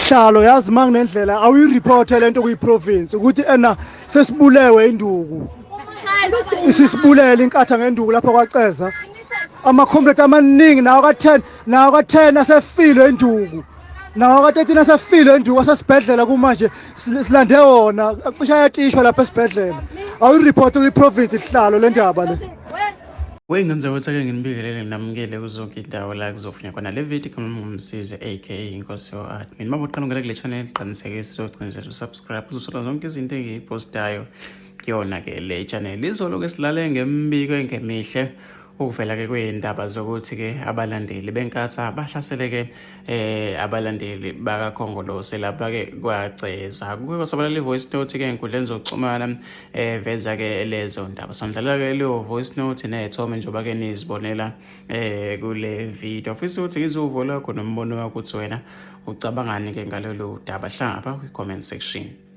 Sihlalo, yazi uma nginendlela awuyireporte lento kuyi-province ukuthi ena sesibulewe induku, isisibulele inkatha ngenduku lapha kwaCeza. Ama-comrade amaningi nawo ka-10, nawo ka-10 asefile induku, nawo ka-13 asefile induku, asesibhedlela kumanje. Silande wona, cishe ayatishwa lapha esibhedlela. Awuyireporte kwi-province, Sihlalo, le ndaba le. Wey'ngane ukuthi ake nginibingelele, nginamukele kuzonke indawo la kuzofunya khona le video. Igama ngumsize, aka Inkosi yo-Admin. Uma uqala ungena kule channel, qinisekisa uzogcinizela usubscribe, uzothola zonke izinto engiyipostayo kuyona-ke le channel. Izolo-ke silale ngembiko engemihle, ukuvela-ke kwey'ndaba zokuthi-ke abalandeli beNkatha bahlaseleke abalandeli bakaKhongolose lapha-ke kwaCeza. Kuke kwasabalala i-voice note-ke ey'nkundleni zokuxhumana veza ke lezo ndaba. Sondlala ke leyo voice note ney'thombe njengoba ke nizibonela kule video. Fisa ukuthi ngizwe uvo lwakho nombono wakho ukuthi wena ucabangani ke ngalolu daba. Hlangapha kwi-comment section.